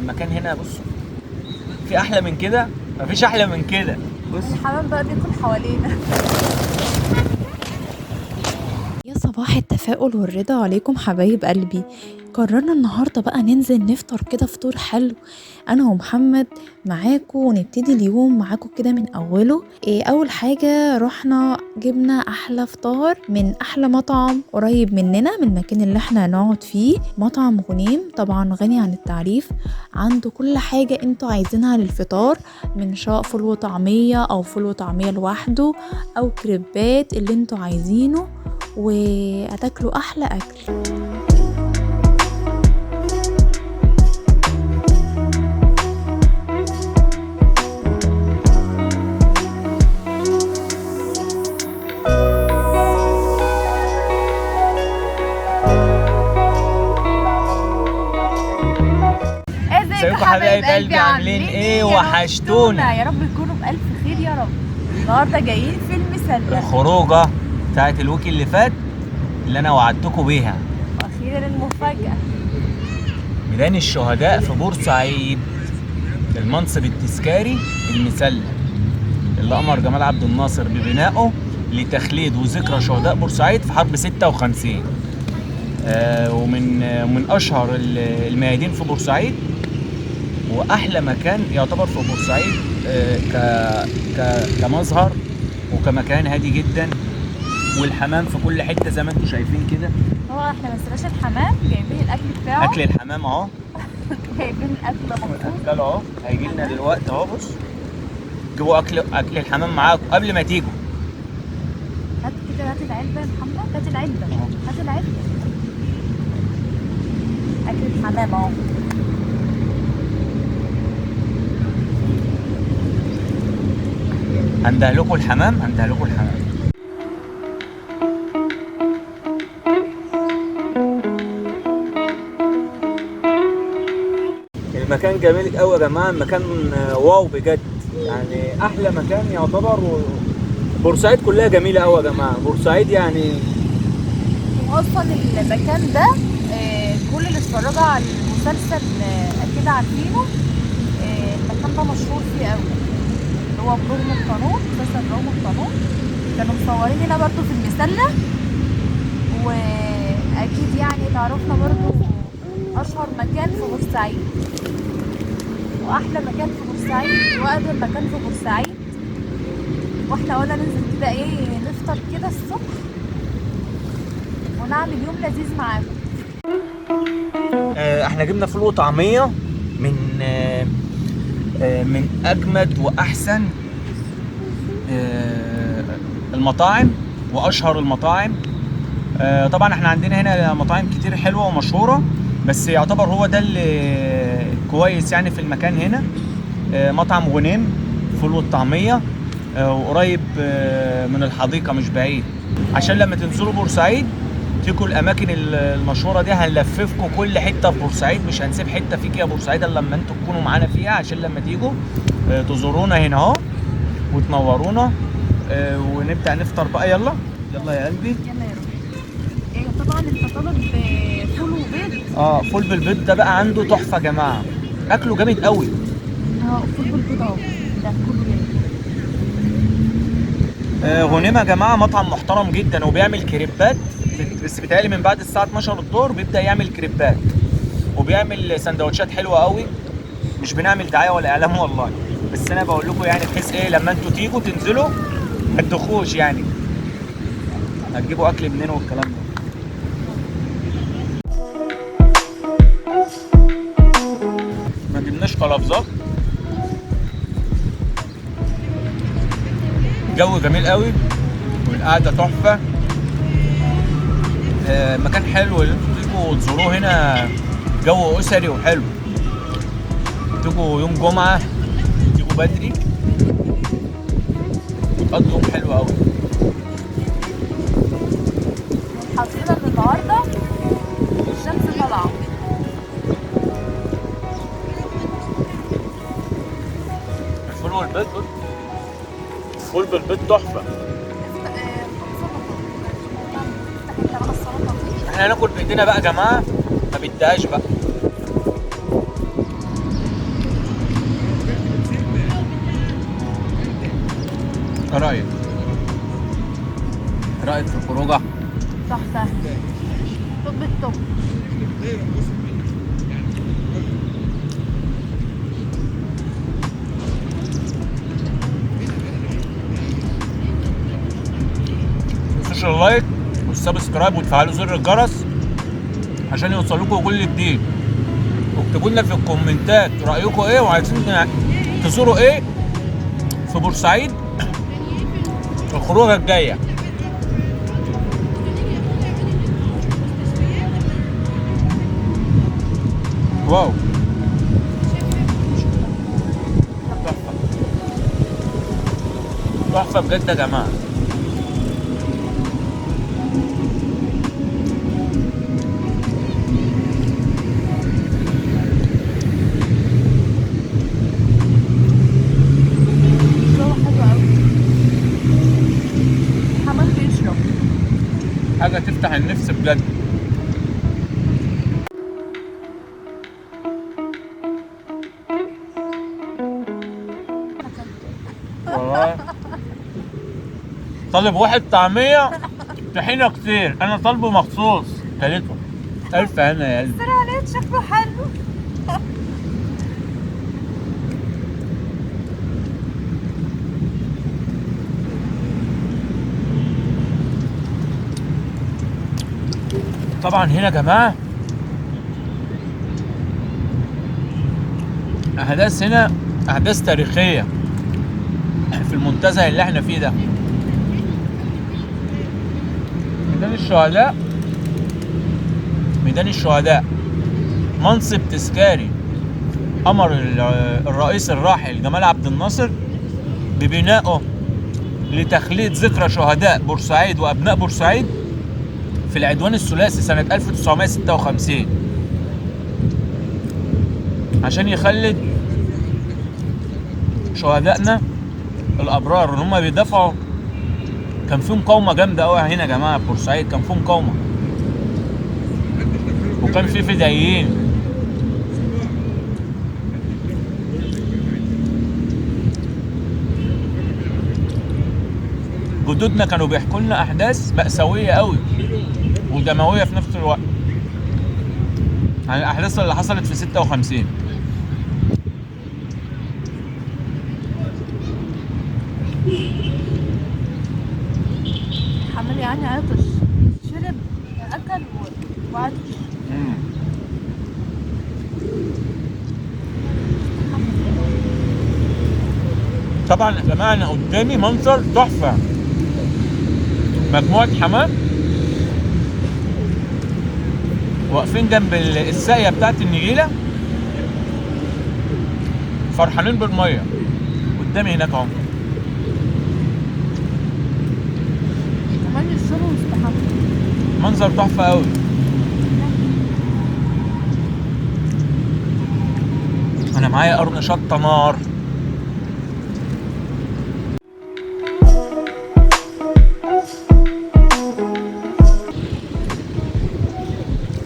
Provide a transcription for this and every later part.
المكان هنا بصوا في احلى من كده؟ مفيش احلى من كده. بص الحمام بقى بياكل حوالينا. يا صباح التفاؤل والرضا عليكم حبايب قلبي. قررنا النهاردة بقى ننزل نفطر كده فطور حلو انا ومحمد معاكم، ونبتدي اليوم معاكم كده من اوله. اول حاجة رحنا جبنا احلى فطار من احلى مطعم قريب مننا من المكان اللي احنا هنقعد فيه، مطعم غنيم. طبعا غني عن التعريف، عنده كل حاجة انتوا عايزينها للفطار، من شاء فول وطعمية او فول وطعمية لوحده او كريبات اللي انتوا عايزينه، وهتاكلوا احلى اكل. ازيكم حبايب قلبي، عاملين ايه؟ وحشتونا. يا رب تكونوا بألف خير يا رب. النهارده جايين في المسلة، الخروجه بتاعت ال week اللي فات اللي انا وعدتكم بيها، واخيرا المفاجأة. ميدان الشهداء في بورسعيد، المنصب التذكاري المسلة اللي امر جمال عبد الناصر ببنائه لتخليد وذكرى شهداء بورسعيد في حرب 56. ومن من اشهر الميادين في بورسعيد، واحلى مكان يعتبر في بورسعيد كمظهر وكمكان هادي جدا، والحمام في كل حتة زي ما انتم شايفين كده. هو احنا ما نسيناش الحمام، جايبين الاكل بتاعه، اكل الحمام اهو، جايبين الاكل مخصوص اكله اهو، هيجي لنا دلوقتي اهو. بص جيبوا اكل الحمام معاكم قبل ما تيجوا. هات كده، هات العلبة يا محمد، هات العلبة، هات العلبة. اكل الحمام اهو. هندهلكوا الحمام، هندهلكوا الحمام. المكان جميل قوي يا جماعة، المكان واو بجد، يعني احلى مكان يعتبر. بورسعيد كلها جميلة قوي يا جماعة، بورسعيد يعني. واصلا المكان ده كل اللي اتفرجوا على المسلسل اكيد عارفينه. المكان ده مشهور فيه قوي، اللي هو برغم القانون، مسلسل برغم القانون كانوا مصورين هنا برضو في المسله، واكيد يعني تعرفنا برضو اشهر مكان في بورسعيد واحلى مكان في بورسعيد واقدم مكان في بورسعيد. واحنا قلنا ننزل كده ايه، نفطر كده الصبح ونعمل يوم لذيذ معاكم. احنا جبنا فول وطعميه من من اجمد واحسن المطاعم واشهر المطاعم. طبعا احنا عندنا هنا مطاعم كتير حلوة ومشهوره، بس يعتبر هو ده اللي كويس يعني في المكان هنا. مطعم غنيم فول والطعميه، وقريب من الحديقة مش بعيد، عشان لما تنزلوا بورسعيد تيجوا الاماكن المشهورة دي. هنلففكم كل حتة في بورسعيد، مش هنسيب حتة فيك يا بورسعيد الا لما انتوا تكونوا معانا فيها، عشان لما تيجوا تزورونا هنا اهو وتنورونا. ونبدا نفطر بقى. يلا يلا يا قلبي، يلا يا روحي. ايه طبعا انت طالب فول وبيض. فول بالبيض ده بقى عنده تحفة يا جماعة، اكله جامد قوي. فول بالبيض اهو، ده كله جامد. غنيمة يا جماعة مطعم محترم جدا، وبيعمل كريبات، بس بيتهيألي من بعد الساعة 12 الظهر بيبدا يعمل كريبات، وبيعمل سندوتشات حلوة قوي. مش بنعمل دعاية ولا اعلام والله، بس انا بقول لكم يعني بحيث ايه لما انتوا تيجوا تنزلوا ما تدخوش، يعني هتجيبوا اكل منين والكلام ده. ما جبناش قلفزات. الجو جميل قوي والقعده تحفة. مكان حلو اللي انتوا تيجوا تزوروه هنا، جو اسري وحلو. تيجوا يوم جمعه، تيجوا بدري وتقضوا يوم حلو قوي. حظنا ان النهارده الشمس طالعه. الفول والبيض، الفول بالبيض تحفة. احنا هناكل بايدينا بقى يا جماعة، ما بدهاش بقى. ايه رايك؟ رايك في الخروجه؟ تحفة، top ال top. متنسوش ال like وال subscribe وتفعلوا زر الجرس عشان يوصلكم كل جديد، واكتبوا لنا في الكومنتات رايكم ايه وعايزين تزوروا ايه في بورسعيد الخروجه الجاية. واو تحفة تحفة بجد يا جماعة. حاجة تفتح النفس بجد. والله طالب واحد طعمية طحينة كتير، أنا طالبه مخصوص كلته. ألف هنا يا قلبي. السلام عليك، شكله حلو. طبعا هنا يا جماعة احداث، هنا احداث تاريخية في المنتزه اللي احنا فيه ده، ميدان الشهداء. ميدان الشهداء منصب تذكاري امر الرئيس الراحل جمال عبد الناصر ببنائه لتخليد ذكرى شهداء بورسعيد وابناء بورسعيد في العدوان الثلاثي سنة 1956، عشان يخلد شهدائنا الأبرار اللي هم بيدافعوا. كان في مقاومة جامدة أوي هنا يا جماعة في بورسعيد، كان في مقاومة وكان في فدائيين. جدودنا كانوا بيحكوا لنا أحداث مأساوية أوي ودموية في نفس الوقت عن الأحداث اللي حصلت في 56. حمال يعني عطش، شرب أكل وعطش. طبعا يا جماعة أنا قدامي منظر تحفة، مجموعة حمام واقفين جنب الساقية بتاعت النجيلة فرحانين بالمية. قدامي هناك اهو كمان يشربوا ويستحموا، منظر تحفة قوي. انا معايا قرن شطة نار.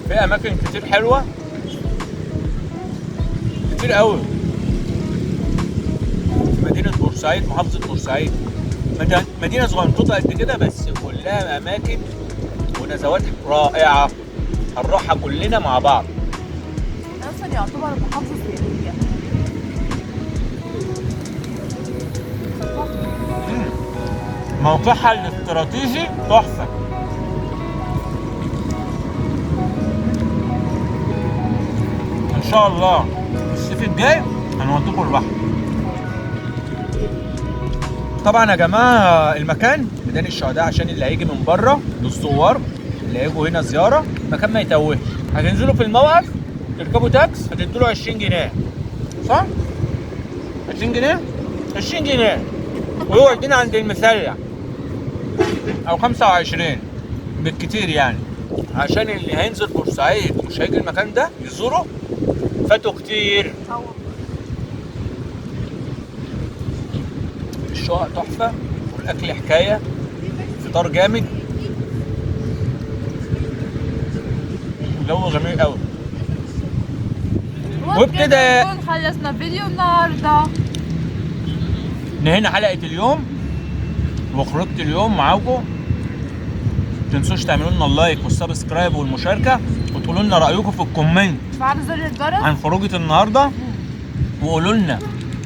في اماكن كتير حلوة كتير قوي في مدينة بورسعيد، محافظة بورسعيد. مدينة صغنطوطه قد كده بس كلها اماكن ونزوات رائعة، هنروحها كلنا مع بعض. اصلا يعتبر محافظة سياحية. موقعها الاستراتيجي تحفة. ان شاء الله الصيف الجاي هنوديكم البحر. طبعا يا جماعة المكان ميدان الشهداء عشان اللي هيجي من بره للزوار اللي هيجوا هنا زيارة، المكان ما يتوهش. هتنزلوا في الموقف تركبوا تاكس هتدوا له 20 جنيه صح؟ 20 جنيه؟ 20 جنيه وهو يدينا عند المسلة او 25 بالكتير يعني، عشان اللي هينزل بورسعيد ومش هيجي المكان ده يزوره فاتوا كتير. الشقق تحفة والأكل حكاية، فطار جامد، جو جميل قوي. وبكده نكون خلصنا فيديو النهارده، نهينا حلقة اليوم. وخروجة اليوم معاكم. متنسوش تعملوا لنا ال like وال subscribe والمشاركة، وتقولوا لنا رايكم في ال comment، فعلوا زر الجرس عن خروجه النهارده، وقولوا لنا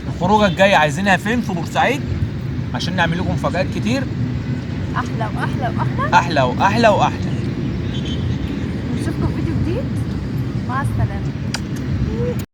الخروجه الجاية عايزينها فين في بورسعيد عشان نعمل لكم مفاجآت كتير. احلى واحلى واحلى، احلى واحلى واحلى. ونشوفكم في فيديو جديد. مع السلامة.